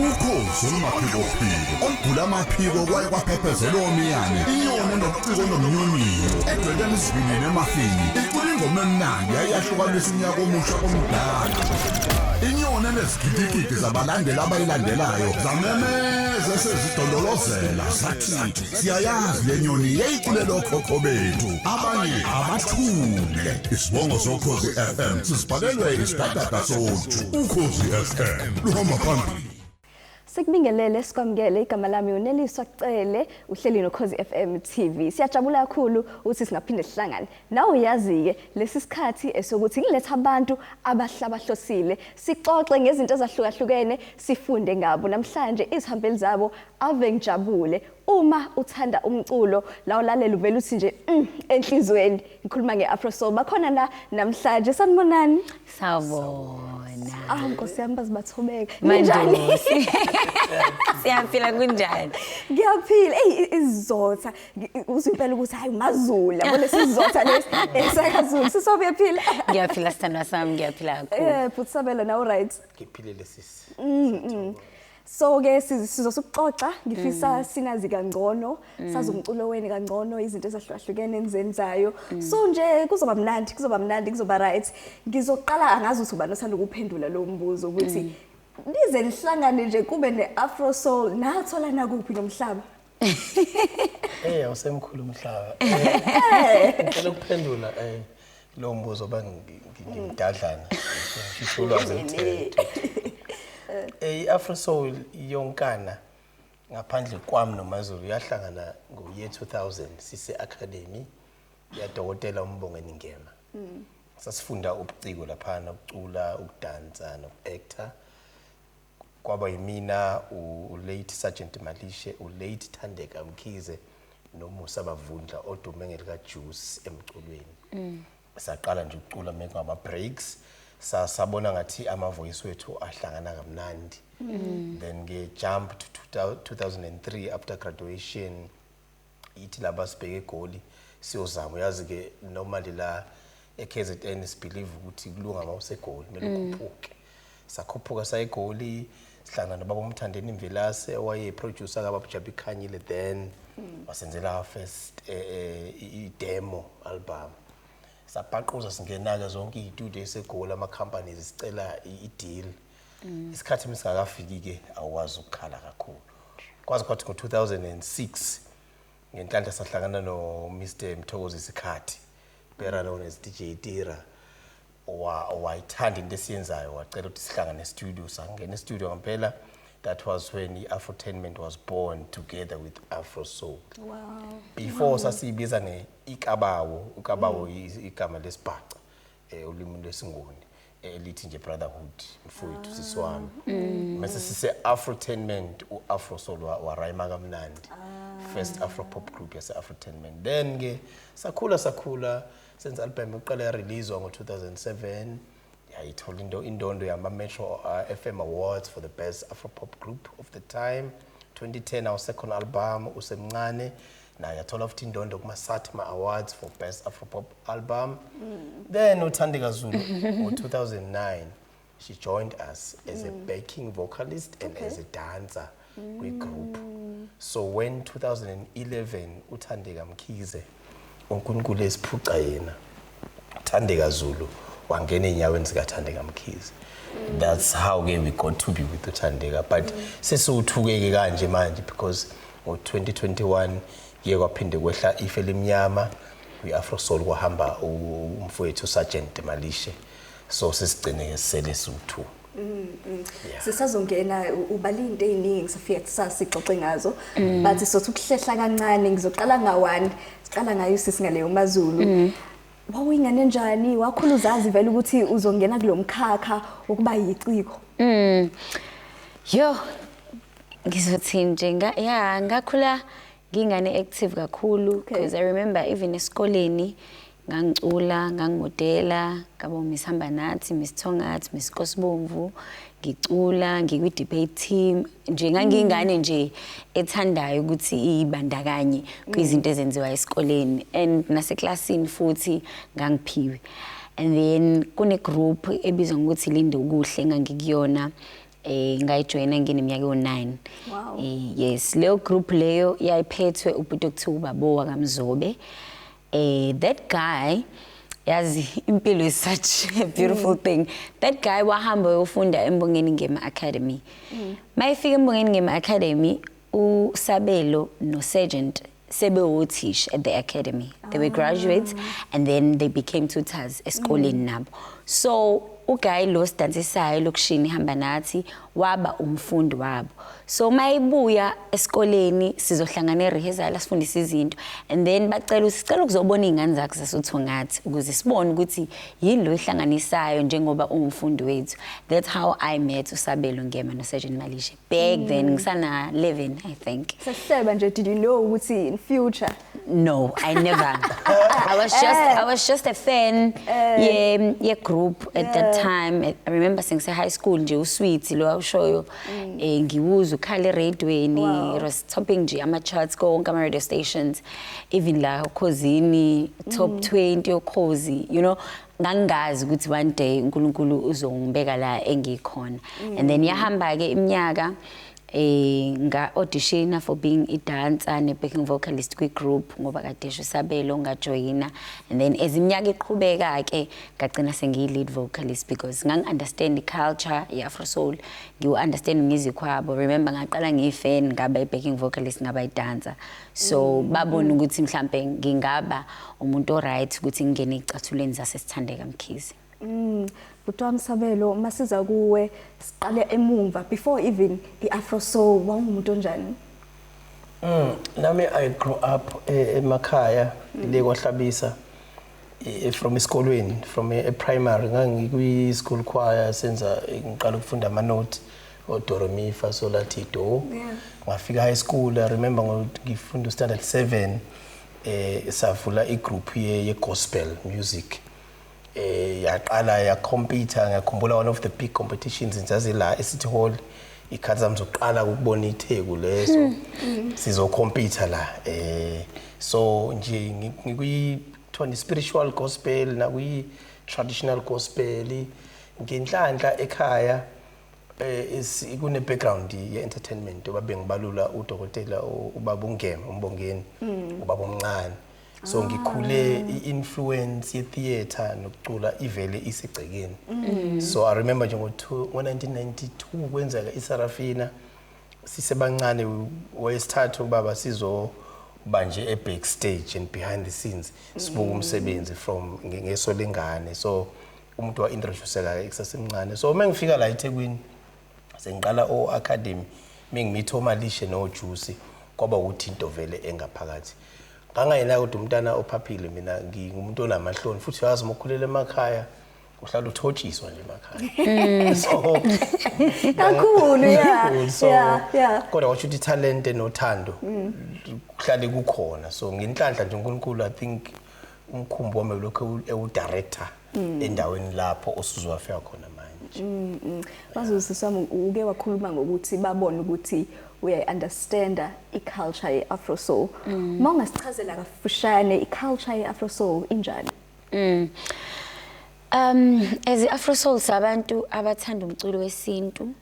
Ukhozi olumaphikophiko olugula amaphiko kwaye kwaphephezela omiyane, inyoni enobuciko nomnyonyiyo edwebela isivinini emafini, icula ingoma emnandi yayiyahlukanisa unyaka omusha komdala. Inyoni enezigidigidi zabalandeli abayilandelayo zamemeza esezidondolozela zathi siyayazi le nyoni yayiculela okhokho bethu, abanye abathule. Isibongo soKhozi FM sisibhalelwe isidadada soju. Ukhozi FM luhamba phambili. Sikubingelele, sikwamukele. Igama lami uNeliswa Cele, uhleli noKhozi FM TV. Siyajabula kakhulu ukuthi singaphinde sihlangane. Nawe uyazi-ke lesi sikhathi esokuthi ngiletha abantu abahlabahlosile, sixoxe ngezinto ezahlukahlukene, sifunde ngabo. Namhlanje izihambeli zabo ave ngijabule. Uma uthanda umculo, la ulalela uvela uthi nje enhlizweni. Ngikhuluma nge-Afro Soul. Bakhona la namhlanje. Sanibonani. Sawubona. Ah, Nkosi yami, bazibathobeka. Ninjani? Mandosi. Siyaphila, kunjani? Ngiyaphila. Ey, izotha. Uzwe impela ukuthi hayi, uMaZulu. Yabo lesi sizotha lesi esakaZulu. Sisobuyaphila. Ngiyaphila, sithandwa sami, ngiyaphila kakhulu. Bhuti Sabelo, nawe right? Ngiphilile, sisi. So ke sizosukuxoxa, ngifisa sinazi kangcono, sazi umculo wenu kangcono, izinto ezahlukahlukene enizenzayo. So nje kuzoba mnandi, kuzoba mnandi, kuzoba right. Ngizoqala, angazi ukuthi ubani othanda ukuphendula lo mbuzo ukuthi nize nihlangane nje kube ne-Afro Soul, nathola nakuphi nomhlaba? Awusemkhulu umhlaba. Ngicela ukuphendula lo mbuzo ba ngimdadlana. Ngisho ulwazi oluthile. I-Afro Soul yonkana ngaphandle kwami noMaZulu yahlangana ngo-year 2000 sise academy yadokotela uMbongeni Ngema. Sasifunda ubuciko laphana, ukucula, ukudansa noku-actor. Kwaba yimina, u-late Sergeant Malishe, u-late Thandeka Mkhize noMusa Bavundla odume ngelika Juice emculweni. Saqala nje ukucula mekungama breaks, sabona ngathi ama voice wethu ahlangana kamnandi. Then ke jump to 2003 after graduation, ithi laba sibheke eGoli siyozama. Uyazi ke normally la eKZN sibelieve ukuthi kulunga mawusegoli, kumele ukhuphuke. Sakhuphuka sayegoli, sihlangana nobaba uMthandeni Mvelase owaye producer kababa Jabu Khanyile, then wasenzela our first i-demo album. Sabhaquza singena-ke zonke iy'studio esegoli, ama-companies, sicela i-deal. Isikhathi misingakafiki-ke awukwazi ukukhala kakhulu. Kwaze kwathi ngo-2006 ngenhlanhla sahlangana no-Mr Mthokozisi Khathi, better known as DJ Tira, owayithanda into esiyenzayo, wacela ukuthi sihlangane e-studio. Sangena e-studio ngempela. That was when i-Afrotainment was born together with Afro Soul. Before sasiyibiza nge-Ikabawo. Ukabawo igama lesibhaca ulimi lwesiNguni elithi nje brotherhood, mfowethu, sisi wami. Mase sise Afrotainment, u-Afro Soul warayima kamnandi. First Afro pop group yase Afrotainment. Then ke sakhula, sakhula, senza album yokuqala, yareleasewa ngo-2007, yayithola into indondo yama-Metro FM Awards for the best Afro pop group of the time. 2010 our second album Usemncane nayo yathola futhi indondo kuma-SATMA Awards for best Afro pop album. Then uThandeka Zulu ngo-2009 she joined us as a backing vocalist and as a dancer kwi-group. So when 2011 uThandeka Mkhize, uNkulunkulu esiphuca yena, Thandeka Zulu wangena ey'nyaweni zikaThandeka Mkhize. That's how ke we got to be with uThandeka, but sesiwuthuke-ke kanje manje because ngo-2021 kuye kwaphinde kwehla ife limnyama kwi-Afro Soul, kwahamba umfowethu uSergeant Malishe, so sesigcine-ke sisele siwu-two. Yeah. Sisazongena, ubala into ey'ningi, sifike sasixoxe ngazo, but sothi ukuhlehla kancane. Ngizoqala nga-one, siqala ngayo sisingale uMaZulu. Wawuyingane enjani? Wakhula uzazi vele ukuthi uzongena kulo mkhakha wokuba yiciko? Yo, ngizothi nje ya, ngakhula ngingane active kakhulu because I remember even esikoleni ngangicula, ngangimodela, ngaba Miss Hamba Nathi, Miss Tongaat, Miss Kosibomvu, ngicula, ngikwi debate team. Nje ngangiyingane nje ethandayo ukuthi ibandakanye kwizinto ezenziwa esikoleni and naseklasini futhi ngangiphiwe. And then kune group ebizwa ngokuthi Lindokuhle engangikuyona. Ngayijoyina ngineminyaka ewu-9. Yes, leyo group leyo yayiphethwe ubhuti okuthiwa uBabowa kaMzobe. That guy, yazi impilo is such a beautiful thing. That guy wahamba uyofunda eMbongeni Ngema Academy. Mayefika eMbongeni Ngema Academy, uSabelo no Sergeant sebewothisha at the academy. They were graduates and then they became tutors esikoleni nabo. So uguy lo sidansisayo elokishini hamba nathi waba umfundi wabo. So mayibuya esikoleni sizohlangana e-rehearsal, asifundise izinto, and then bacela, sicela ukuzobona iy'ngane zakho zasoThongathi ukuze sibone ukuthi yini lo ihlanganisayo njengoba ungumfundi wethu. That's how I met uSabelo Ngema noSergeant Malishe back then, ngisana 11, I think. Sesihleba nje, did you know ukuthi in future? No, I never. I was just a fan ye group at that time. I remember sengise high school nje, uSweet lo awushoyo, ngiwuzwa ukhala eradweni. It was topping nje ama charts ko wonke ama radio stations, even la Okhozini, top 20 yoKhozi. Ngangingazi ukuthi one day uNkulunkulu uzongibeka la engikhona. And then yahamba ke iminyaka, nga auditiona for being i dancer ne backing vocalist kwi group ngoba kade esho Sabelo, ngajoyina. And then as iminyaka iqhubeka ke ngagcina sengiyi lead vocalist because ngangi understand i culture ye Afro Soul, ngiwu understand music wabo. Remember, ngaqala ngiyi fan, ngaba i backing vocalist, ngaba i dancer, so babona ukuthi mhlambe ngingaba umuntu o right ukuthi ngingene ezicathulweni zaseSithandeka Mkhize. Bhuti wami Sabelo, masiza kuwe, siqale emumva before even i-Afro Soul, wawungumuntu onjani? Nami I grew up emakhaya le kwaHlabisa, from esikolweni, from a primary ngangikwi school choir, senza, ngiqala ukufunda ama note o do re mi fa sol la ti do. Ngafika high school, I remember ngifunda standard 7, savula igroup ye gospel music, yaqala ya compete. Ngiyakhumbula one of the big competitions ngizazila eCity Hall, ikhathi zami zokuqala ukubona iTheku leso, sizocompete la. So nje ngikwi kuthiwa ni spiritual gospel nakwi traditional gospel. Ngenhlanhla ekhaya kune background ye entertainment, babe ngibalula udokotela ubaba uNgema uMbongeni, ubaba omncane, so ngikhule i-influence ye-theatre nokucula ivele isegcekeni. So I remember nje ngo-1992 kwenzeka iSarafina, sisebancane, wayesithatha ubaba sizoba nje e-backstage and behind the scenes, sibuka umsebenzi from ngeso lengane. So umuntu wa-introduceka kusasemncane. So uma ngifika la eThekwini sengiqala o-academy, mengimitha oMalishe noJuicy, kwaba ukuthi into vele engaphakathi. Ngangayena kodwa umntana ophaphile, mina ngingumuntu onamahloni futhi uyazi uma ukhulela emakhaya uhlala uthotshiswa nje emakhaya, so Kakhulu, yeah. Kakhulu, so kodwa kwasho ukuthi ithalente nothando kuhlale kukhona. So ngenhlanhla nje uNkulunkulu, I think umkhumbi wami lokho ewu-director endaweni lapho osuzowafika khona manje. Mazulu wami, uke wakhuluma ngokuthi babone ukuthi uyayi-understanda i-culture ye-Afro Soul. Uma ungasichazela kafushane, i-culture ye-Afro Soul injani? As i-Afro Soul sabantu abathanda umculo wesintu,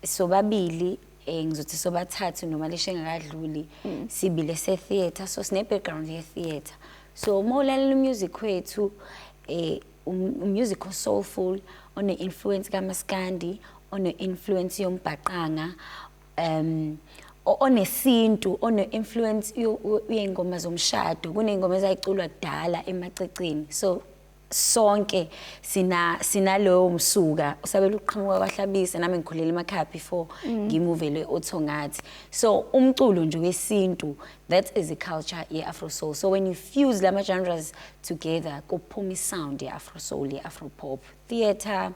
sobabili, ngizothi sobathathu noma lishe engakadluli, sibile se theatre, so sine background ye theatre. So uma ulalela music wethu, music o soulful, one influence kaMaskandi, one influence yombhaqanga, onesintu, one influence yengoma zomshado, kuney'ngoma ezayiculwa kudala emaceceni. So sonke sinalowo msuka. Usabela uqhamuka kwaHlabisa, nami ngikhulela emakhaya before ngimuvele oThongathi. So umculo nje wesintu, that is the culture ye-Afro Soul. So when you fuse lama genres together, kuphuma isound ye-Afro Soul, ye-Afro pop, theatre,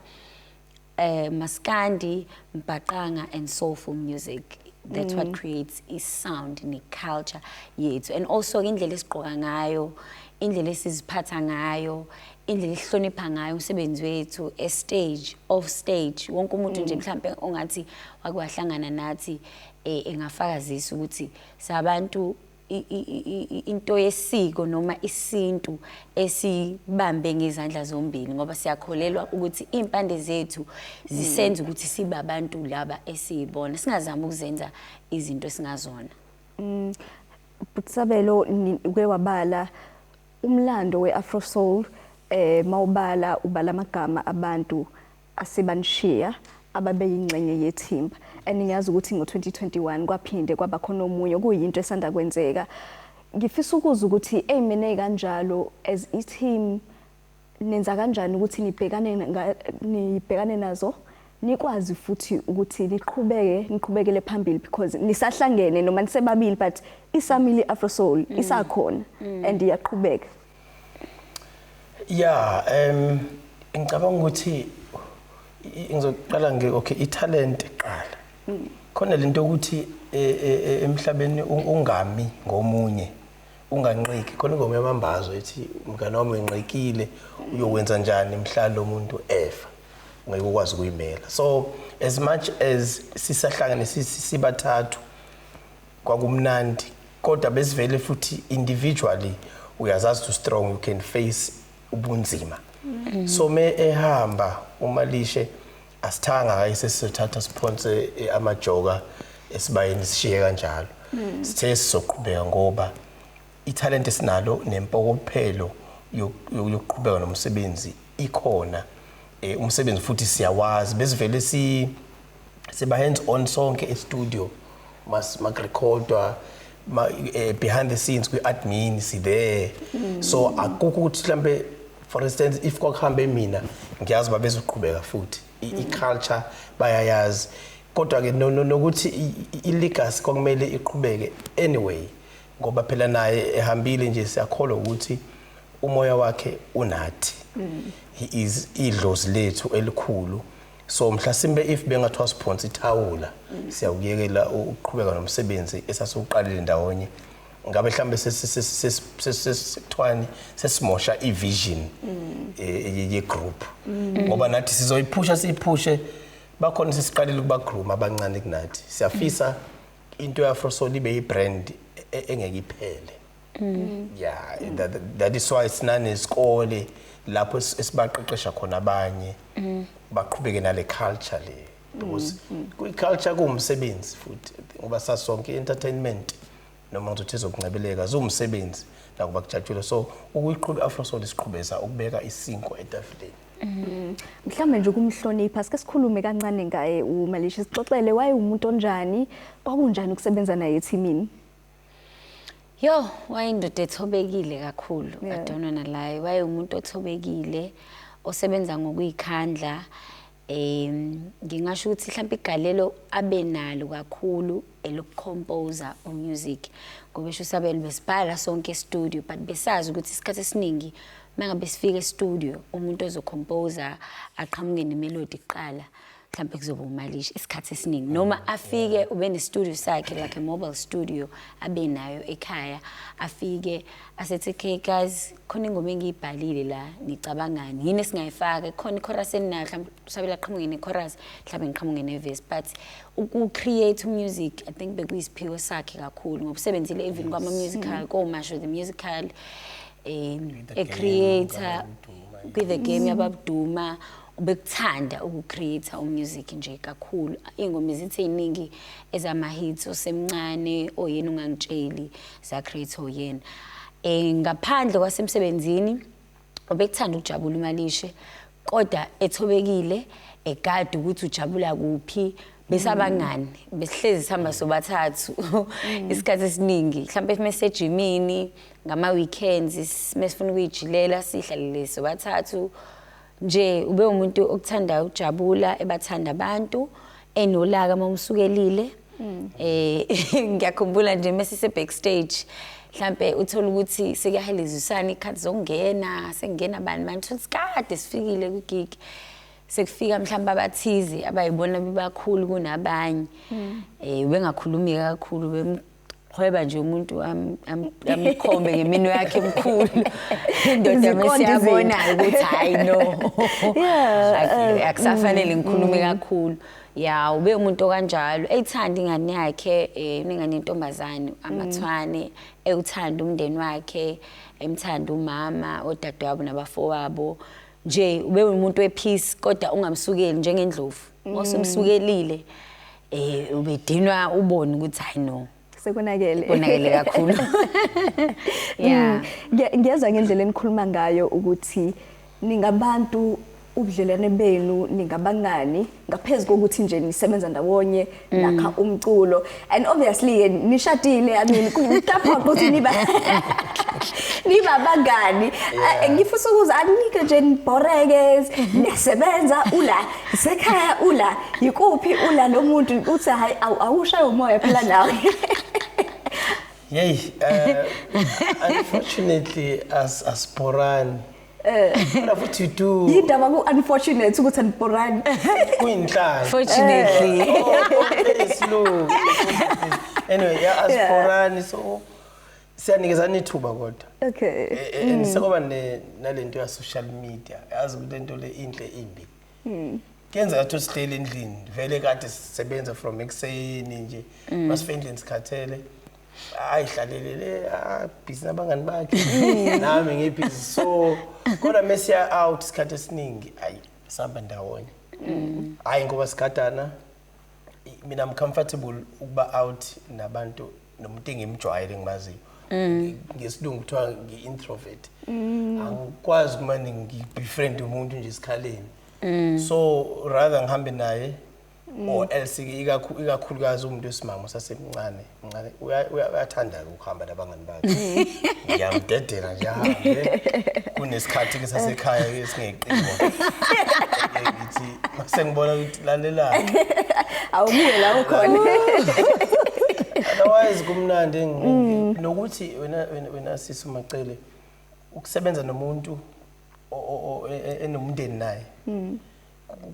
maskandi, mbhaqanga and soulful music. That's what creates i-sound ne-culture yethu. And also indlela esigqoka ngayo, indlela esiziphatha ngayo, indlela esihlonipha ngayo umsebenzi wethu e-stage, off stage. Wonke umuntu nje mhlambe ongathi wake wahlangana nathi, engafakazisa ukuthi sabantu. into yesiko noma isintu esibambe ngezandla zombili, ngoba siyakholelwa ukuthi impande zethu zisenza ukuthi sibe abantu laba esiyibona, singazami ukuzenza izinto esingazona. Bhuti Sabelo, uke wabala umlando we-Afro Soul, mawubala ubala amagama abantu asebanishiya ababeyingxenye yethimba, and ngiyazi ukuthi ngo-2021 kwaphinde kwaba khona omunye, okuyinto esanda kwenzeka. Ngifisa ukuzwa ukuthi ey'mene kanjalo, as i-team, nenza kanjani ukuthi nibhekane nazo, nikwazi futhi ukuthi niqhubeke, niqhubekele phambili, because nisahlangene noma nisebabili, but isamile i-Afro Soul, isakhona and iyaqhubeka. Yeah, ngicabanga ukuthi ngizoqala nge, okay, i-talent iqala. Khona lento ukuthi emhlabeni ungami ngomunye, unganqiki. Khona ingoma yamambazo ethi, "Mngane wami, wenqikile, uyokwenza njani mhla lo muntu efa?" Ngeke ukwazi ukuyimela. So as much as sisahlangane sibathathu kwakumnandi, kodwa besivele futhi individually uyazazi to strong, you can face ubunzima. So me ehamba uMalishe, asithanga hayi sesithatha siphonse amajoka esibayeni sishiye kanjalo. Sithe sizoqhubeka ngoba italent esinalo nempokophelo yokuqhubeka nomsebenzi ikhona. Umsebenzi futhi siyawazi, besivele si siba hands on sonke e-studio, mas makurekhodwa, behind the scenes kwi-admin si there. So akukho ukuthi mhlambe, for instance, if kwakuhambe mina, ngiyazi babezoqhubeka futhi. I-culture bayayazi, kodwa ke nokuthi i-legacy kwakumele iqhubeke anyway, ngoba phela naye ehambile nje, siyakholwa ukuthi umoya wakhe unathi. He is idlozi lethu elikhulu. So mhlasimbe if bengathiwa siphonsa ithawula, siyawuyekela ukuqhubeka nomsebenzi esasiwuqalile ndawonye, ngabe mhlambe sesithwani sesimosha i-vision ye-group, ngoba nathi sizoyiphusha, siyiphushe. Bakhona sesiqalile ukuba-groom abancane kunathi. Siyafisa into ye-Afro Soul ibe i-brand engeke iphele. Yeah, that is why sinanesikole lapho esibaqeqesha khona abanye baqhubeke nale culture le, because kwi-culture kuwumsebenzi futhi, ngoba sasonke i-entertainment noma ngizothi ezokungcebeleka ziwumsebenzi nakuba kujatshulwe. So ukuyiqhuba i-Afro Soul, isiqhubeza ukubeka isinkwa etafuleni. Mhlawumbe nje ukumhlonipha, sike sikhulume kancane ngaye uMalisha, sixoxele waye umuntu onjani, kwakunjani ukusebenza naye ethimini? Yo, wayindoda ethobekile kakhulu. I don't wanna lie. Waye umuntu othobekile, osebenza ngokuyikhandla. Ngingasho ukuthi mhlawumbe igalelo abe nalo kakhulu elokucomposer umusic. Ngoba esho Sabelo, besibhala sonke e-studio, but besazi ukuthi isikhathi esiningi mangabe sifika e-studio, umuntu ozocomposer aqhamuke nemelody kuqala mhlawumbe kuzoba uMalisha isikhathi esiningi, noma afike ube ne-studio sakhe, like a mobile studio abe nayo ekhaya, afike asethi, "Okay guys, khona ingoma engiyibhalile la, nicabangani? Yini esingayifaka? Khona i-chorus eninayo?" Mhlawumbe uSabela aqhamuke ne-chorus, mhlawumbe ngiqhamuke ne-verse, but uku-create music, I think bekuyisiphiwo sakhe kakhulu, ngoba usebenzile even kwama-musical, koMasho the Musical, The e-creator Game, kwi-The Game yababuduma. Ubekuthanda uku-create umusic nje kakhulu. Iy'ngoma zithi ey'ningi ezama-hits, osemncane, oyena ungangitsheli, za-create oyena. Ngaphandle kwasemsebenzini, ubekuthanda ukujabula uMalishe, kodwa ethobekile, egada ukuthi ujabula kuphi. Besabangani, besihlezi sihamba sobathathu isikhathi esiningi, mhlawumbe mesejimini ngama-weekends, mesifuna ukuyijilela, sihlalele sobathathu nje. Ube umuntu okuthandayo ukujabula, ebathanda abantu, enolaka uma umsukelile. Ngiyakhumbula nje mesise backstage, mhlambe uthola ukuthi sekuyahelezisana ikhathi zokungena, sekungena bani manje, thola kade sifikile kwi-gig, sekufika mhlawumbe abathize abayibona bebakhulu kunabanye, bengakhulumi kakhulu, bemqhweba nje umuntu, amkhombe ngeminwe yakhe emikhulu. Indoda Ziqonde mesiyabona izinto. ukuthi hayi no, akusafanele ngikhulume kakhulu. Ya, ube umuntu okanjalo, eyithanda ingane yakhe, unengane yentombazane, amathwane, ewuthanda umndeni wakhe, emthanda umama, odadewabo nabafowabo. Nje ube umuntu wepeace, kodwa ungamsukeli njengendlovu. Wasumsukelile, ubedinwa ubone ukuthi hayi no. Sekonakele. Konakele kakhulu. Yeah. Ngiyezwa ngendlela enikhuluma ngayo ukuthi ningabantu, ubudlelwane benu ningabangani ngaphezulu kokuthi nje nisebenza ndawonye, nakha umculo, and obviously nishadile. I mean, kuyaphoqa ukuthi niba abangani. Ngifisa ukuza anike nje nibhoreke, niyasebenza, ula sekhaya, ula yikuphi, ula lo muntu uthi hayi, awushaye umoya phela nawe. Yey, unfortunately as asibhorani. Kodwa futhi do Yindaba ku-unfortunate ukuthi anibhorani? Kuyinhlanhla. Fortunately. Oh, very slow. Anyway, yeah, asibhorani, so siyanikezana ithuba kodwa. And sekuba nalento ya social media. Yazi ukuthi lento le inhle, imbi. Kuyenzeka ukuthi sihleli endlini vele kade sisebenza from ekuseni nje. Masifike endlini sikhathele. Ayihlalele le, busy nabangani bakhe. Nami ngibusy, so kodwa mesiya out isikhathi esiningi, ayi, sihamba ndawonye. Hayi ngoba sigadana, mina I'm comfortable ukuba out nabantu nomuntu engimjwayele, engimaziyo. Ngesilungu kuthiwa ngi-introvert, angikwazi kumane ngi-befriend umuntu nje esikhaleni, so rather ngihambe naye or else ikakhulukazi umuntu wesimama osasemncane mncane uyathanda-ke ukuhamba nabangani bakhe, ngiyamdedela nje ahambe. Kunesikhathi ke sasekhaya-ke singeqiwa, ngithi mase ngibona ukuthi lalelani. Awubuye la ukhona. Otherwise kumnandi nokuthi wena sisi uMacele ukusebenza nomuntu enomndeni naye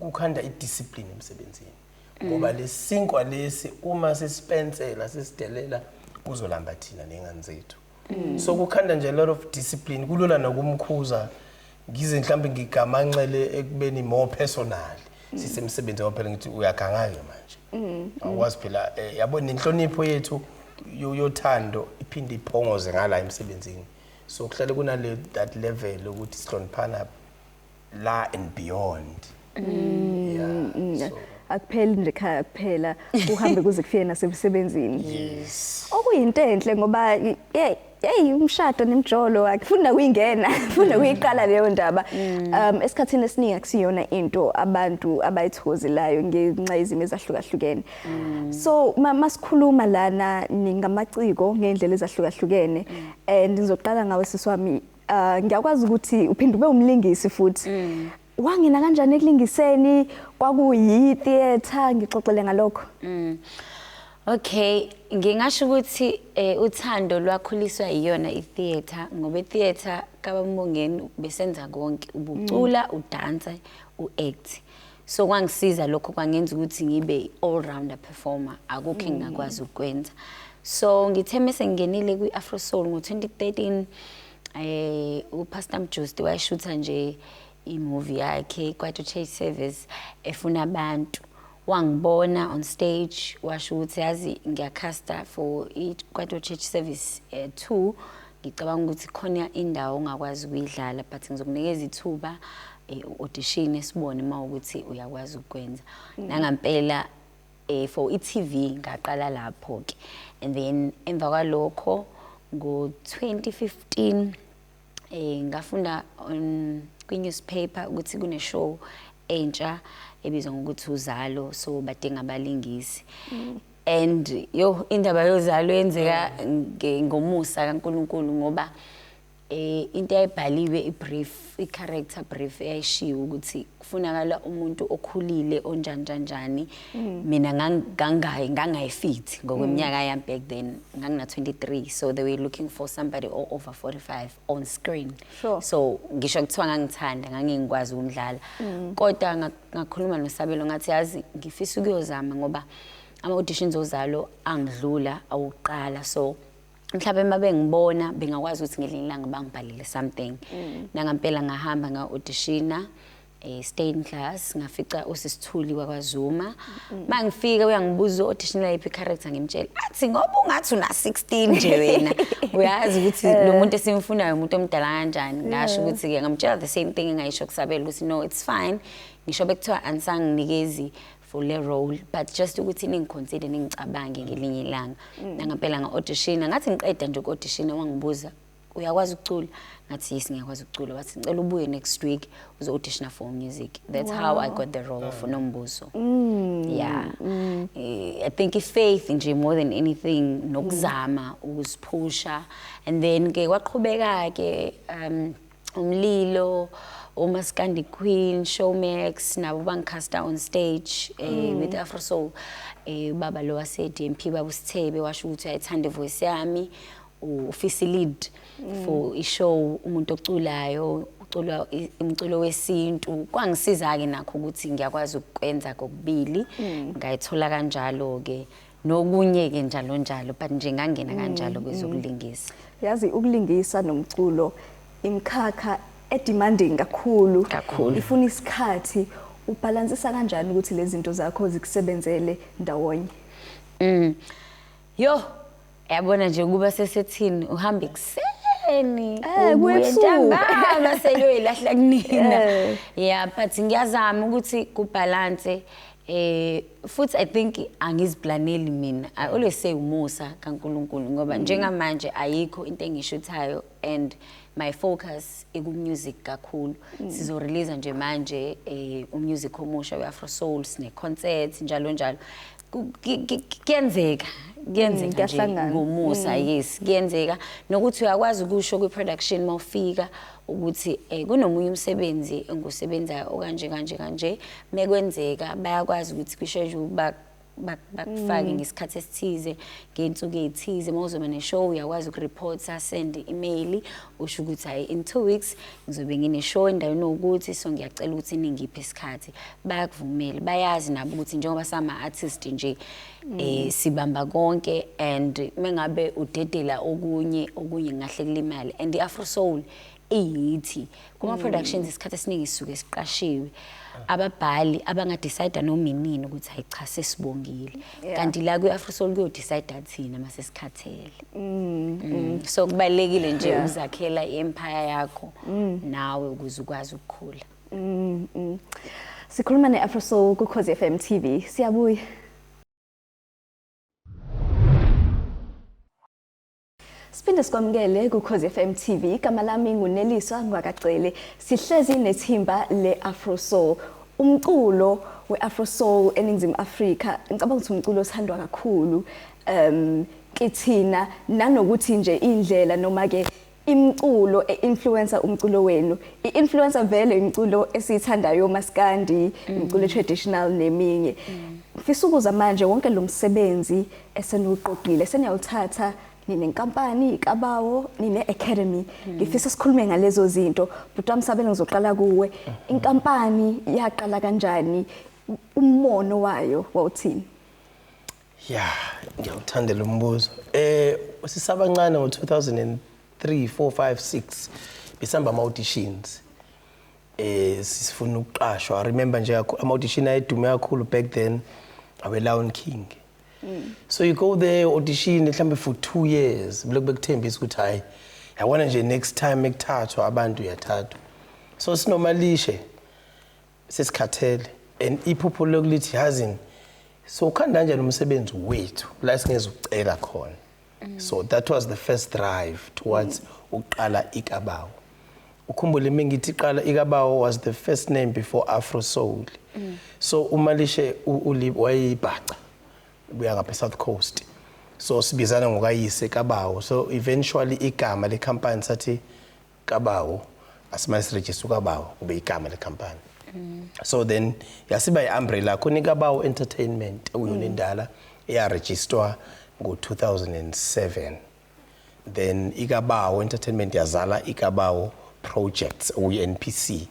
kukhanda idiscipline emsebenzini, ngoba lesinkwa lesi uma sisipensela sisidelela kuzolamba thina nengane zethu, so kukhanda nje a lot of discipline. Kulula nokumkhuza, ngize mhlawumbe ngigamanxele ekubeni more personal sisemsebenzini, ngoba phela ngithi uyaganga-ke manje, awukwazi phela, yabo, nenhlonipho yethu yothando iphinde iphongoze ngala emsebenzini, so kuhlale kunale that level ukuthi sihloniphana la and beyond, yeah, so Akupheli nje ekhaya kuphela, kuhambe kuze kufike nasemsebenzini. Yes. Okuyinto enhle ngoba hey hey, umshado nemjolo akufuna kuyingena, funa kuyiqala leyo ndaba. Esikhathini esiningi akusiyona into abantu abayithokozelayo ngenxa yezimo ezahlukahlukene. So masikhuluma lana ningamaciko ngendlela ezahlukahlukene, and ngizoqala ngawe sisi wami. Ngiyakwazi ukuthi uphinde ube umlingisi futhi. Wangena kanjani ekulingiseni? Kwakuyi theater? Ngixoxele ngalokho. Okay, ngingasho ukuthi uthando lwakhuliswa iyona i-theatre, ngoba i-theatre kaBambongeni besenza konke, ubucula, udansa, u-act. So kwangisiza lokho, kwangenza ukuthi ngibe all rounder performer, akukho engingakwazi ukwenza. So ngithe mase ngingenile kwi-Afro Soul ngo-2013, uPastor Mjusti wayeshutha nje imovie yakhe Kwaito Church Service, efuna abantu. Wangibona on stage, washo ukuthi yazi ngiyacasta for i-Kwaito Church Service 2, ngicabanga ukuthi khona indawo ongakwazi ukuyidlala, but ngizokunikeza ithuba, audition, esibone uma ukuthi uyakwazi ukwenza. Nangampela, for i-TV ngaqala lapho ke, and then emva kwalokho ngo-2015 ngafunda on kwi-newspaper ukuthi kune show entsha ebizwa ngokuthi Uzalo, so badinga abalingisi. And yo, indaba yozalo yenzeka ngomusa kaNkuluNkulu, ngoba into eyayibhaliwe, i-brief, i-character brief eyayishiwo ukuthi kufunakala umuntu okhulile onjani njani njani, mina ngangayifithi ngokweminyaka yami. Back then ngangina 23, so they were looking for somebody over 45 on screen. So ngisho kuthiwa ngangithanda, ngangingikwazi ukumdlala, kodwa ngakhuluma noSabelo, ngathi yazi ngifisa ukuyozama ngoba ama-auditions ozalo angidlula awokuqala, so mhlawumbe uma bengibona bengakwazi ukuthi ngelinye ilanga bangibhalele something. Nangampela ngahamba nga-auditiona. Stained Glass, ngafica usisithuli wakwaZuma. Mangifika uyangibuza audition yiphi character, ngimtshela athi ngoba ungathi una 16 nje wena, uyazi ukuthi lo muntu esimfunayo umuntu omdala kanjani. Ngasho ukuthi ke ngamtshela the same thing engayisho kusabela ukuthi no, it's fine, ngisho bekuthiwa anisanginikezi for le role, but just ukuthi ningiconsider, ningicabange ngelinye ilanga. Nangampela nga-audition, ngathi ngiqeda nje uku-audition wangibuza, "Uyakwazi ukucula?" Ngathi, "Yes, ngiyakwazi ukucula." Wathi, "Ngicela ubuye next week uzo-auditiona for music." That's how I got the role for Nombuso. Yeah. I think i-faith nje more than anything, nokuzama ukuziphusha, and then ke kwaqhubeka ke umlilo, uMaskandi Queen, Showmax nabo bangicasta on stage with Afro Soul. Baba lo wase DMP, baba uSithebe, washo ukuthi uyayithanda ivoice yami, ufisa lead for ishow, umuntu oculayo, ucula umculo wesintu. Kwangisiza ke nakho ukuthi ngiyakwazi ukwenza kokubili. Ngayithola kanjalo ke, nokunye ke njalo njalo, but nje ngangena kanjalo kwezokulingisa. Yazi, ukulingisa nomculo imkhakha edemanding kakhulu. Kakhulu. Ifuna isikhathi. Ubalansisa kanjani ukuthi lezi zinto zakho zikusebenzele ndawonye? Yo, yabona nje kuba sesethini, uhamba ekuseni, kuya ubuye ebusuku. ntambama seyoyilahla kunina. Yeah, but ngiyazama ukuthi kubalance, futhi I think angiziplaneli mina. I always say umusa kaNkuluNkulu, ngoba njengamanje ayikho into engishuthayo and my focus iku music kakhulu. Sizo release nje manje umusic omusha we Afro Soul, sine concert njalo njalo. Kuyenzeka, kuyenzeka nje Kuyahlangana. Ngomusa, yes, kuyenzeka. Nokuthi uyakwazi ukusho kwi-production mawufika ukuthi kunomunye umsebenzi engusebenzayo okanje kanje kanje, mekwenzeka bayakwazi ukuthi kwi-schedule bakufake ngesikhathi esithize, ngey'nsuku ey'thize. Uma uzoba ne-show uyakwazi ukureporta, send email, usho ukuthi hayi, in 2 weeks ngizobe ngine-show endaweni ewukuthi, so ngiyacela ukuthi ningiphe isikhathi. Bayakuvumela, bayazi nabo ukuthi njengoba sama-artist nje sibamba konke, and mengabe udedela okunye, okunye kungahle kulimale. And i-Afro Soul iyithi kuma-productions isikhathi esiningi sisuke siqashiwe ababhali abangadecide noma inini ukuthi hayi cha, sesibongile. Kanti la kwi-Afro Soul kuyodecide thina mase sikhathele. So kubalulekile nje ukuzakhela i-empire yakho nawe ukuze ukwazi ukukhula. Sikhuluma ne-Afro Soul kuKhozi FM TV. Siyabuya. Siphinde sikwamukele kuKhozi FM TV. Igama lami nguNeliswa Ngwakacele. Sihlezi nethimba le-Afro Soul. Umculo we-Afro Soul eNingizimu Afrika, ngicabanga ukuthi umculo othandwa kakhulu kithina, nanokuthi nje indlela noma ke imculo e-influencer umculo wenu, i-influencer vele imculo esiyithandayo, maskandi, imculo traditional neminye. Ngifisa ukuza manje, wonke lo msebenzi eseniwuqoqile, seniyawuthatha, ninenkampani iKabawo, nine-academy, ngifisa sikhulume ngalezo zinto. Bhuti wami Sabelo, ngizoqala kuwe. Inkampani yaqala kanjani? Umbono wayo wawuthini? Ya, ngiyawuthanda lo mbuzo. Sisabancane ngo-2003, 4, 5, 6 besihamba ama auditions. Sifuna ukuqashwa. I remember nje ama audition ayedume kakhulu back then awe Lion King. So you go there, audition mhlambe for 2 years, bilokhu bekuthembisa ukuthi hayi, yabona nje, next time ekuthathwa abantu uyathathwa. So sinomalishe sesikhathele and iphupho lokulithi yazini, so ukhanda kanjani umsebenzi wethu la singezukucela khona. So that was the first drive towards ukuqala iKabawo. Ukhumbule mina ngithi iqala iKabawo was the first name before Afro Soul. So uMalishe wayibhaca, buya ngapha South Coast, so sibizana ngokayise Kabawo. So eventually igama le company sathi Kabawo, asimane siregister uKabawo kube igama le company. So then yasiba i-umbrella khona iKabawo Entertainment, okuyona indala eyaregisterwa ngo-2007. Then iKabawo Entertainment yazala iKabawo Projects, okuyi-NPC.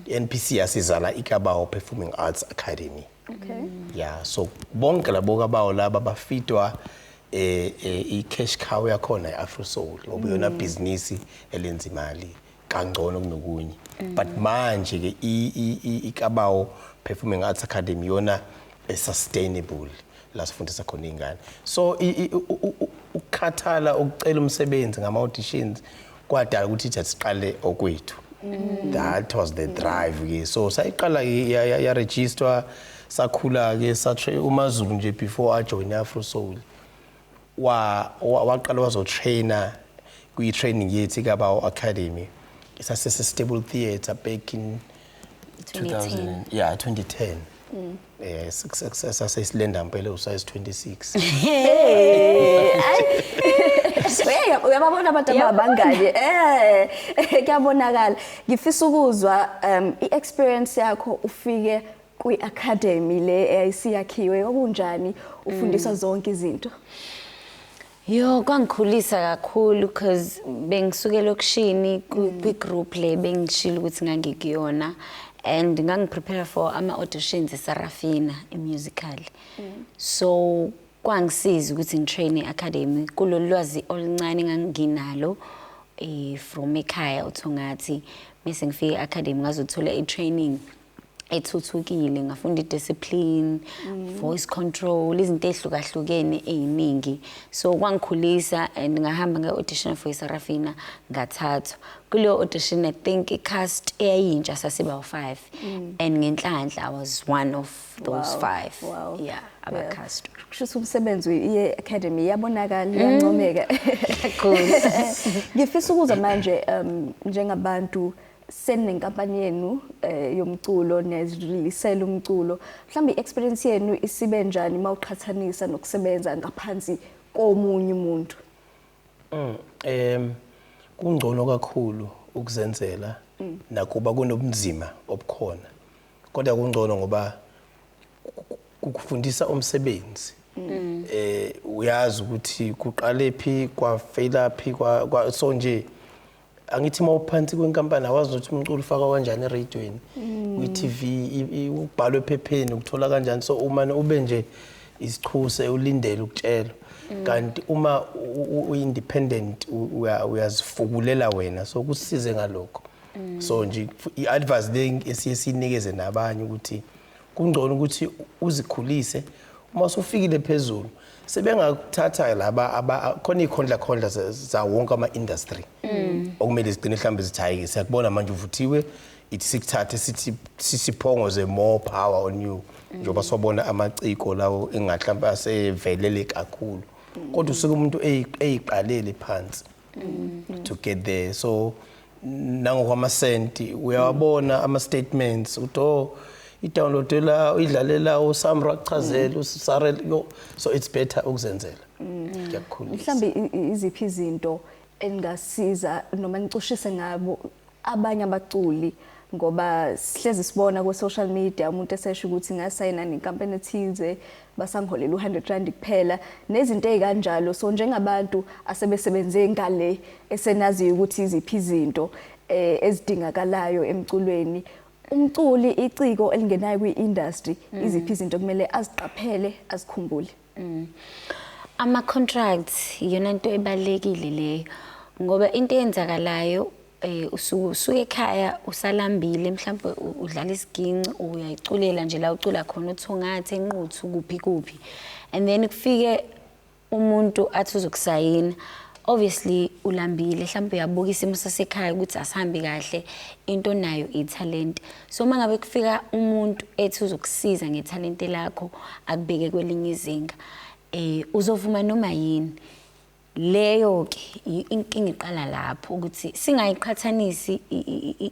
I-NPC yasizala iKabawo Performing Arts Academy. Yeah, so bonke labo kabawo laba bafitwa i-cash cow yakhona i-Afro Soul, ngoba iyona business elenza imali. Kangcono kunokunye, but manje ke iKabawo Performing Arts Academy yona e-sustainable la sifundisa khona iy'ngane. So ukukhathala ukucela umsebenzi ngama-auditions kwadala ukuthi ithi siqale okwethu. That was the drive ke. So sayiqala ke, ya-register, sakhula ke, uMaZulu nje before ajoin Afro Soul waqala wazotraina kwi-training yethu iKabawo Academy isasese Stable Theatre back in 2010. 2000, yeah, 2010. Sasesilinda impela usize 26. Hey, uyababona abantu ababangani. Kuyabonakala. Ngifisa ukuzwa i-experience yakho ufike kwi-academy le eyayisiyakhiwe, okunjani ufundiswa zonke izinto. Yo, kwangikhulisa kakhulu because bengisuke elokishini kwi-group le bengishilo ukuthi ngangikuyona and ngangiprepare for ama-auditions eSarafina i-musical. So kwangisiza ukuthi ngitrain e-academy kulolu lwazi oluncane enganginalo from ekhaya uThongathi, bese ngifike e-academy ngazothola i-training ethuthukile, ngafunda i-discipline, voice control, izinto ey'hlukahlukene ey'ningi. So kwangikhulisa and ngahamba nga-audition for iSarafina, ngathathwa kuleyo audition. I think i-cast eyayintsha sasiba u-five and ngenhlanhla I was one of those five. Yeah, abacast. Kusho ukuthi umsebenzi ye-academy iyabonakala, iyancomeka. Kakhulu. Ngifisa ukuzwa manje njengabantu senenkampani yenu yomculo, niyazirilisela umculo, mhlawumbe i-experience yenu isibe njani mawuqhathanisa nokusebenza ngaphansi komunye umuntu? Kungcono kakhulu ukuzenzela, nakuba kunobunzima obukhona. Kodwa kungcono ngoba kukufundisa umsebenzi. Uyazi ukuthi kuqale phi, kwafaila phi, so nje angithi mawuphansi kwenkampani awazi ukuthi umculo ufakwa kanjani eradioweni, kwi-TV, ubhalwe ephepheni, ukuthola kanjani. So umane ube nje isichuse ulindele ukutshelwa, kanti uma u-independent uyazifukulela wena, so kusize ngalokho. So nje i-advice le esiye siyinikeze nabanye ukuthi kungcono ukuthi uzikhulise, uma usufikile phezulu sebengakuthatha laba khona iy'khondla khondla za wonke ama-industry okumele zigcine mhlawumbe zithi, "Hhayi, siyakubona manje uvuthiwe, ithi sikuthathe sithi sisiphongoze more power on you," njengoba sobona amaciko lawo engahlawumbe asevelele kakhulu, kodwa usuke umuntu eyiqalele phansi to get there. So nangokwamasenti uyawabona ama-statements ukuthi, oh, i-downloadela, uyidlalela uSamro, akuchazele usarel yo. So it's better ukuzenzela, kuyakukhulisa. Mhlawumbe iziphi izinto engasiza noma nicushise ngabo abanye abaculi, ngoba sihlezi sibona ku-social media umuntu esesho ukuthi ngasayina nenkampani ethize, basangiholela u-R100 kuphela nezinto ey'kanjalo. So njengabantu asebesebenze ngale, esenaziyo ukuthi iziphi izinto ezidingakalayo emculweni, umculi, iciko elingenayo kwi-industry, iziphi izinto kumele aziqaphele, azikhumbule? Ama-contracts iyona nto ebalulekile leyo, ngoba into eyenzakalayo usuke ekhaya usalambile, mhlawumbe udlala isiginci, uyayiculela nje la ucula khona uThongathi, eNquthu, kuphi kuphi, and then kufike umuntu athi uzokusayina. Obviously ulambile, mhlawumbe uyabuka isimo sasekhaya ukuthi asihambi kahle, into nayo ithalente. So uma ngabe kufika umuntu ethi uzokusiza ngethalente lakho, akubeke kwelinye izinga, uzovuma noma yini. Leyo ke inkinga iqala lapho, ukuthi singayiqhathanisi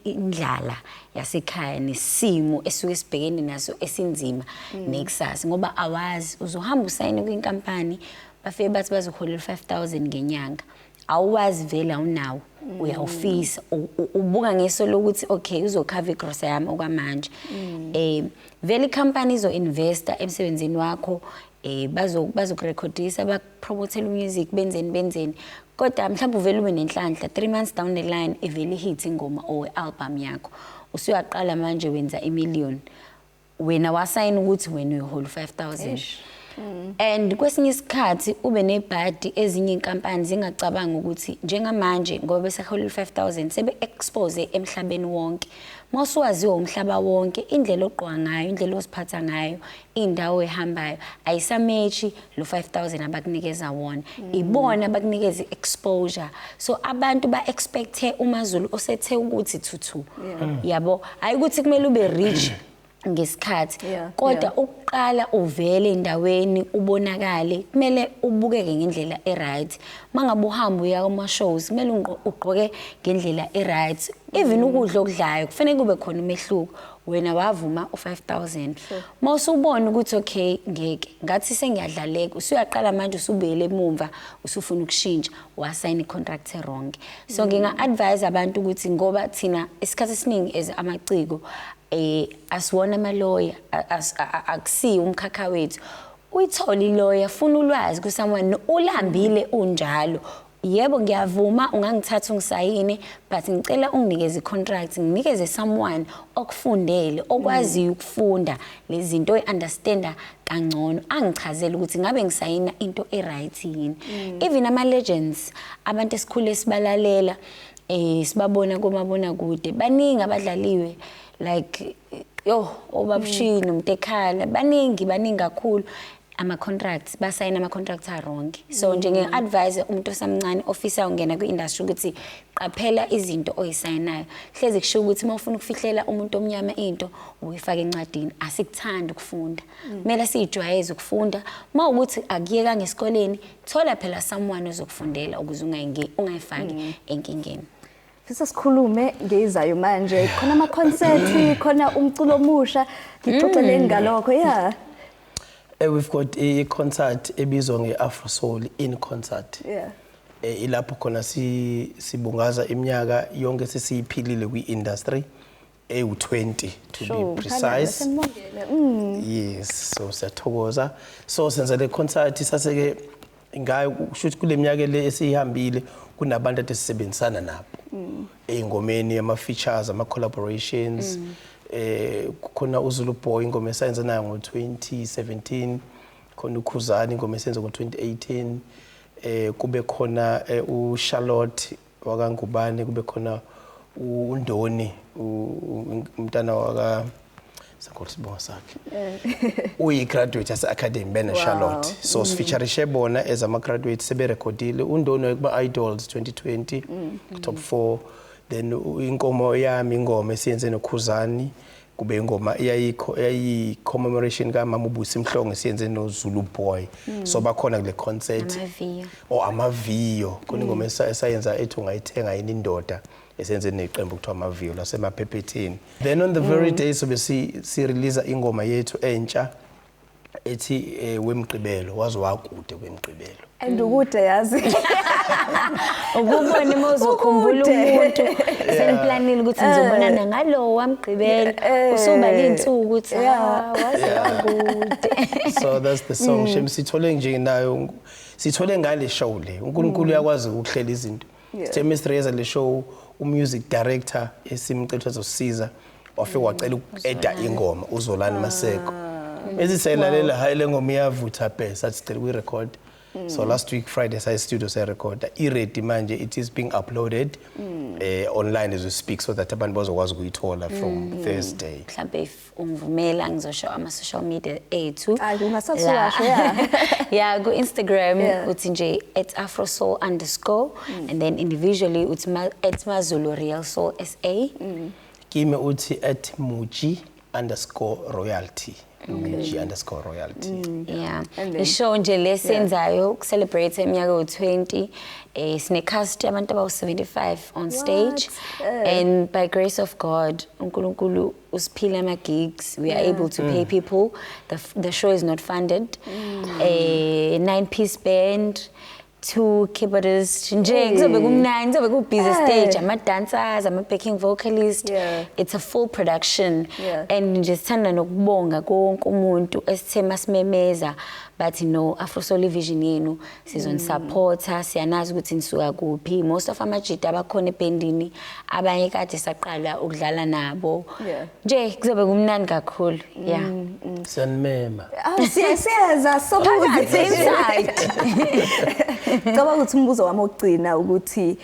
indlala yasekhaya nesimo esuke sibhekene naso esinzima nekusasa, ngoba awazi, uzohamba usayine kwinkampani, bafike bathi bazoholela 5000 ngenyanga, awuwazi vele, awunawo, uyawufisa, ubuka ngeso lokuthi, okay, uzokhava igrosa yami okwamanje. Vele ikhampani izo-investa emsebenzini wakho, bazokurekhodisa, bakupromotela umusic, benzeni benzeni, kodwa mhlawumbe uvele ube nenhlanhla, 3 months down the line ivele ihit ingoma or album yakho, usuyaqala manje wenza imillion, wena wasayina ukuthi wena uyohola 5000. Eish. And kwesinye isikhathi ube nebhadi, ezinye inkampani zingacabanga ukuthi njengamanje ngoba beseholela 5000, sebe expose emhlabeni wonke. Mawusuwaziwa umhlaba wonke, indlela ogqoka ngayo, indlela oziphatha ngayo, indawo ehambayo ayisamechi lo 5000 abakunikeza wona. Ibona abakunikeza i-exposure, so abantu ba-expecte uMaZulu osethe ukuthi thuthu, yabo. Hayi ukuthi kumele ube rich ngesikhathi, kodwa ukuqala uvele endaweni, ubonakale, kumele ubukeke ngendlela e-right. Mangabe uhamba uya kuma-shows, kumele ugqoke ngendlela e-right. Even ukudla okudlayo kufanele kube khona umehluko. Wena wavuma u-5000, uma usubona ukuthi okay, ngeke, ngathi sengiyadlaleka, usuyaqala manje usubuyele emumva, usufuna ukushintsha, wasayina i-contract e-wrong. So nginga-advise abantu ukuthi ngoba thina isikhathi esiningi as amaciko asiwona amaloya, akusiyo umkhakha wethu. Uyithole iloya, funa ulwazi kusomeone ulambile unjalo. Yebo, ngiyavuma, ungangithatha ungisayine, but ngicela unginikeze i-contract, nginikeze someone okufundele, okwaziyo ukufunda lezi zinto, oyi-understanda kangcono, angichazele ukuthi ngabe ngisayina into e-right yini. Even ama-legends, abantu esikhule sibalalela, sibabona komabonakude, baningi abadlaliwe, like yo obabushini uMtekhala, baningi, baningi kakhulu. Ama-contracts basayina ama-contracts a-wrong. So nje nginga-advise umuntu osamncane ofisa ukungena kwi-industry ukuthi qaphela izinto oyisayinayo. Hlezi kushiwo ukuthi uma ufuna ukufihlela umuntu omnyama into, uyifake encwadini. Asikuthandi ukufunda, kumele siyijwayeze ukufunda. Uma ukuthi akuyekanga esikoleni, thola phela someone ozokufundela ukuze ungayifaki enkingeni. Fisa sikhulume ngeyizayo manje. Khona ama-concert, khona umculo omusha. Ngixoxeleni ngalokho, yeah. We've got a concert ebizwa nge-Afro Soul in concert. Ilapho khona si sibungaza iminyaka yonke sesiyiphilile kwi-industry ewu-20 to be precise. Senibongele. Yes, so siyathokoza. So senza le concert saseke ngayo kusho ukuthi kule minyaka le esiyihambile kunabantu ade sisebenzisana nabo ey'ngomeni, ama-features, ama-collaborations. Kukhona uZulu Boy, ingoma esayenza nayo ngo-2017, khona uKhuzani, ingoma esenza ngo-2018, kube khona uCharlotte wakaNgubane, kube khona uNdoni, umntana waka sakho, sibongo sakhe, uyi-graduate yase-academy bene Charlotte. So sifeaturishe bona as ama-graduate seberekhodile. uNdoni kuma-Idols 2020, top 4. Then inkomo yami, ingoma esiyenze noKhuzani, kube ingoma eyayikho eyayi-commemoration kamama uBusi Mhlongo, esiyenze noZulu Boy. So bakhona kule concert. Amaviyo. O amaviyo, khona ingoma esayenza ethi ungayithenga yini indoda, esenze neqembu kuthiwa Amaviyo lasemaphephetheni. Then on the very day sobe si-release ingoma yethu entsha ethi wemgqibelo waze wakude kwemgqibelo. And ukude, yazi. Ukubona uma uzokhumbula Ukude. umuntu, seniplanile ukuthi nizobonana ngalo wamgqibelo, usubala iy'nsuku ukuthi ah, waze wakude. So that's the song. Shem, sithole nje nayo, sithole ngale show le. uNkulunkulu uyakwazi ukuhlela izinto. Sithe mesireza le show, umusic director esimcela ukuthi azosiza wafika wacela uku-adda ingoma, uZolani Maseko. Bese siyayilalela, hayi, le ngoma iyavutha bhe, sathi sicela ukuyirecord. So last week Friday saye studio, sayirecorda, i-ready manje. It is being uploaded online as we speak so that abantu bazokwazi ukuyithola from Thursday. Mhlambe if ungivumela, ngizosho ama-social media ethu. Hayi, ungasathi washo, yeah. Yeah, ku-Instagram uthi nje @afrosoul_ and then individually uthi @MaZuluRealSoulSA. Kimi uthi @Muji_royalty, Muji_royalty. Yeah. And then- Ishow nje lesenzayo ukucelebrate iminyaka ewu-20, sine cast yabantu abawu-75 on stage. And by grace of God, uNkulunkulu usiphile ama gigs, we are able to pay people. The show is not funded. A nine piece band, two keyboardists nje, kuzobe kumnandi, kuzobe ku busy stage, ama dancers, ama backing vocalist. It's a full production. And nje sithanda nokubonga konke umuntu esithe masimemeza bathi, "No, Afro Soul Vision yenu sizonisupporta, siyanazi ukuthi nisuka kuphi." Most of amajita abakhona ebhendini, abanye kade saqala ukudlala nabo. Nje kuzobe kumnandi kakhulu, yeah. Siyanimema. Ah, siyeza sobuze Inside. Ngicabanga ukuthi umbuzo wami wokugcina ukuthi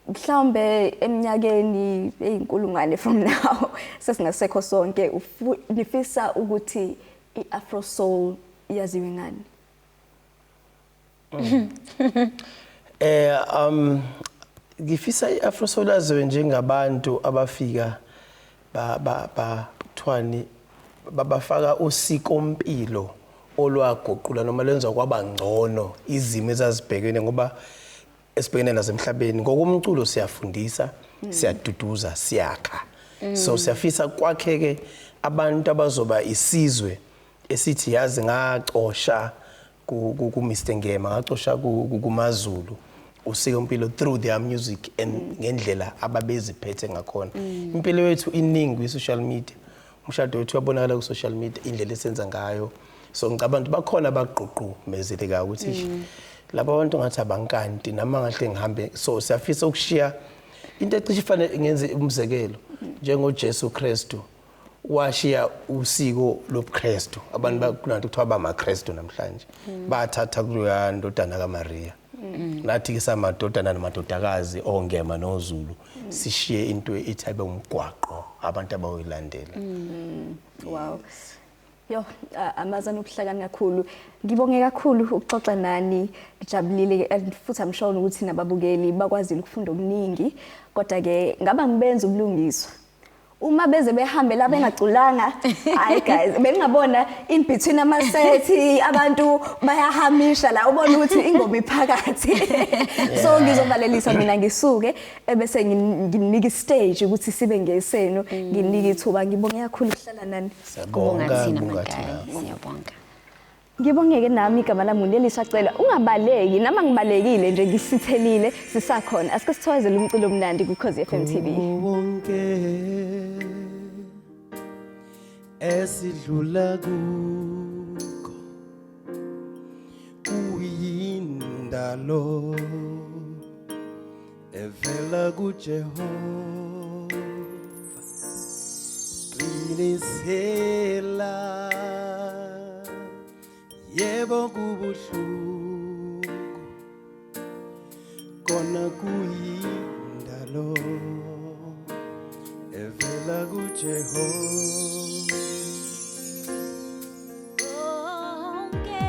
mhlawumbe eminyakeni eyinkulungwane from now sesingasekho sonke, nifisa ukuthi i-Afro Soul yaziwe ngani? Ngifisa i-Afro Soul yaziwe njengabantu abafika ba ba ba kuthiwani, babafaka usikompilo olwaguqula noma lwenza kwaba ngcono izimo ezazibhekene, ngoba esibhekene nazo emhlabeni. Ngokomculo siyafundisa, siyaduduza, siyakha. So siyafisa kwakheke abantu abazoba isizwe esithi yazi ngacosha ku Mr Ngema, ngacosha kumaZulu usikompilo through their music and ngendlela ababeziphethe ngakhona. Impilo yethu iningi kwi-social media, umshado wethu uyabonakala ku-social media, indlela esenza ngayo. So ngicabanga ukuthi bakhona abagqugqumezelekayo ukuthi eish, laba bantu ngathi abankanti noma ngahle ngihambe. So siyafisa ukushiya into ecishe ifane, ngenze umzekelo, njengoJesu Kristu washiya usiko lobuKristu. Abantu bakunanto kuthiwa bamaKristu namhlanje, bathatha kuloya ndodana kaMaria. Nathi ke samadodana namadodakazi oNgema noZulu, sishiye into ethi abe umgwaqo abantu abayoyilandela. Wow. Yo, amazana ubuhlakani kakhulu. Ngibonge kakhulu ukuxoxa nani. Ngijabulile and futhi I'm sure ukuthi nababukeli bakwazile ukufunda okuningi. Kodwa ke ngaba ngibenza ubulungiswa. Uma beze behambe la bengaculanga, hayi guys, bengingabona in between amasethi abantu bayahamisha la, ubona ukuthi ingoma iphakathi. So ngizovalelisa mina ngisuke, ebese nginika istage ukuthi sibe ngesenu, nginika ithuba. Ngibonge kakhulu ukuhlala nani. Kubonga Siyabonga, thina kubonga Magayi. thina. Siyabonga. Ngibongeke nami, igama lami uNeliswa Cele. Ungabaleki, nama ngibalekile nje ngisithelile, sisakhona. Asike sithokozele umculo omnandi ku-Khozi FM TV. Wonke esidlula kukho kuyindalo evela kuJehova. Qinisela, yebo kubuhlungu, kona kuyindalo evela kuJehova. Konke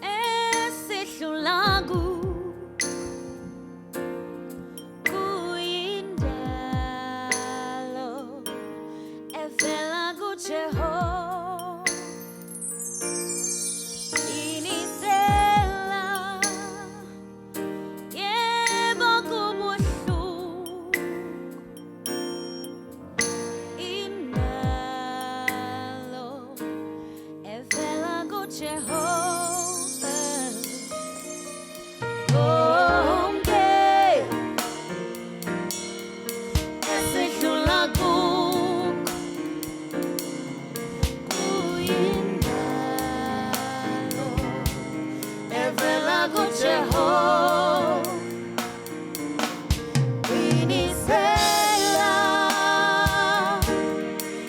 esidlula kuyindalo evela kuJehova. Qinisela, yebo kubuhlungu, indalo evela kuJehova. Konke esidlula kukho kuyindalo evela kuJehova. Qinisela,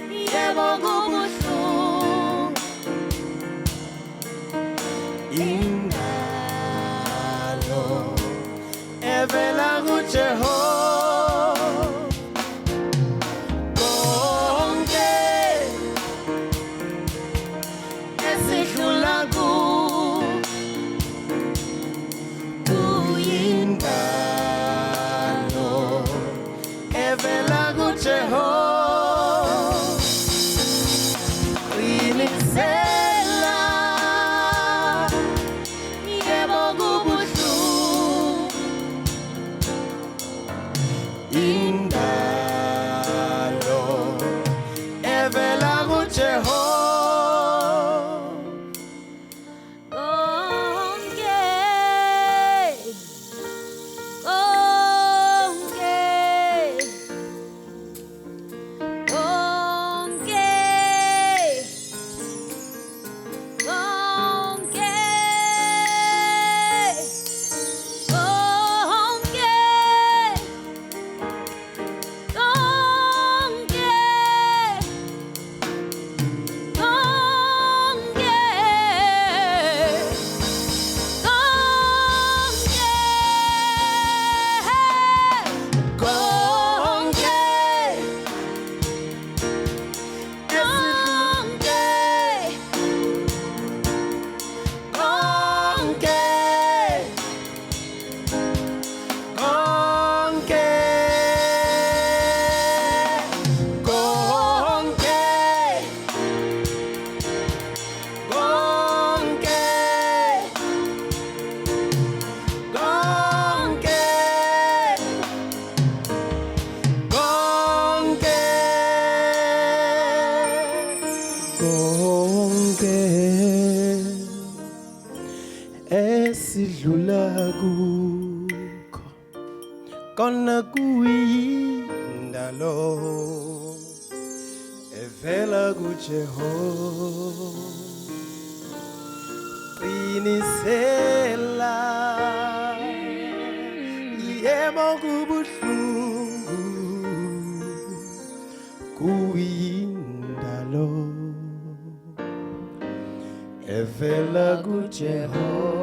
yebo kubuhlungu, indalo evela kuJehova. Konke esidlula kukho kuyindalo evela kuJehova. Qinisela, yebo kubuhlungu, indalo evela kuJehova. Konke, konke, konke, konke, konke, konke. Esidlula kukho kona kuyindalo evela kuJehova. Qinisela, yebo kubuhlungu, kuyindalo evela kuJehova.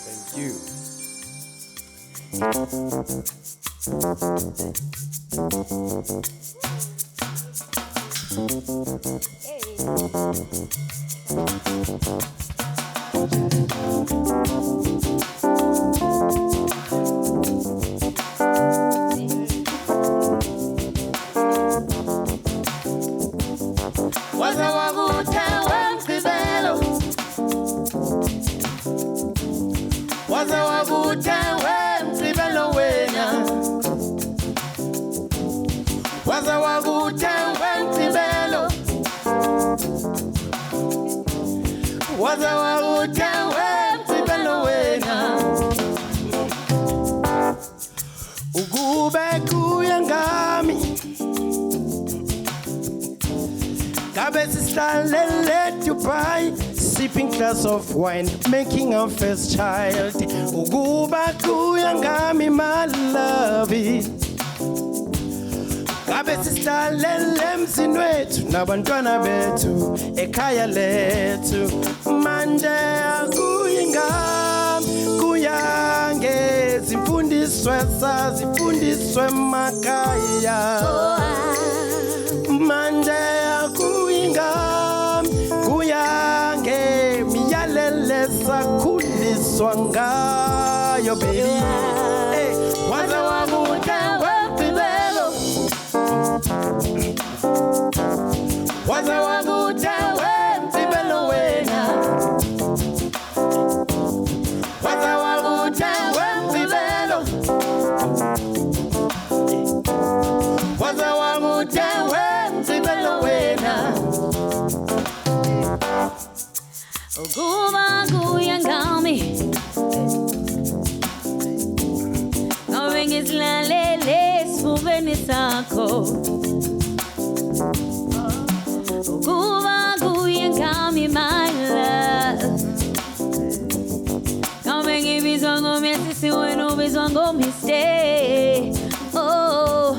Thank you. Waze wakuthe wemgqibelo, waze wakuthe wemgqibelo wena, waze wakuthe wemgqibelo, waze wakuthe wemgqibelo wena. Ukube kuya ngami ngabe sihlalele Dubai, sipping glass of wine, making our first child. Ukuba kuya ngami my love, ngabe sihlalele emzini wethu nabantwana bethu ekhaya lethu. Manje akuyi ngami, kuya ngezimfundiso esazifundiswe emakhaya. Manje akuyi ngami, kuya ngemiyalelo esakhuliswa ngayo baby. Hey, waze wakude wemgqibelo, waze wakude wemgqibelo wena, waze wakude wemgqibelo, waze wakude wemgqibelo wena. Ukuba kuya ngami ngabe ngisilalele esifubeni sakho. Ukuba kuya ngami my love, ngabe ngibizwa ngomesisi wena ubizwa ngomiste. Oh,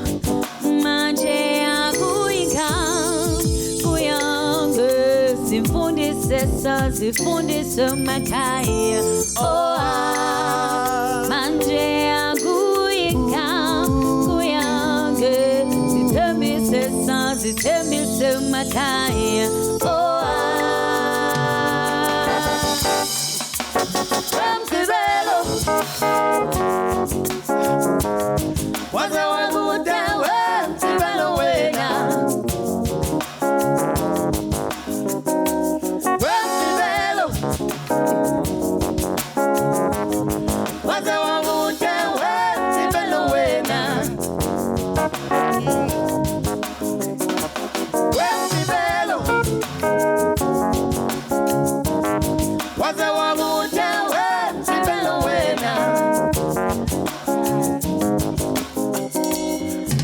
manje akuyi ngami, kuya ngezimfundiso esazifundiswe emakhaya. Oh, ah, manje akuyi ngami, kuya ngezithembiso esazithembiswe emakhaya. Oh, ah, Wemgqibelo, waze wakude wemgqibelo wena, wemgqibelo, waze wakude wemgqibelo wena, wemgqibelo, waze wakude wemgqibelo wena,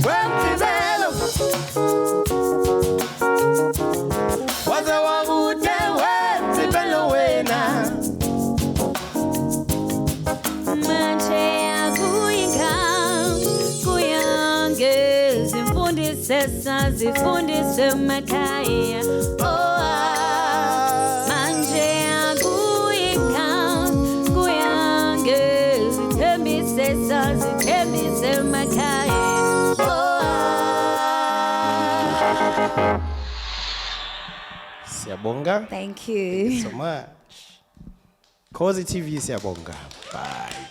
wemgqibelo, waze wakude wemgqibelo wena. Manje akuyi ngami, kuya ngezimfundiso esazifundiswe emakhaya. Oh, ah, manje akuyi ngami, kuya ngezithembiso esazithembiswe emakhaya. Oh, ah. Siyabonga. Thank Thank you you. so much. Khozi TV, siyabonga. Bye.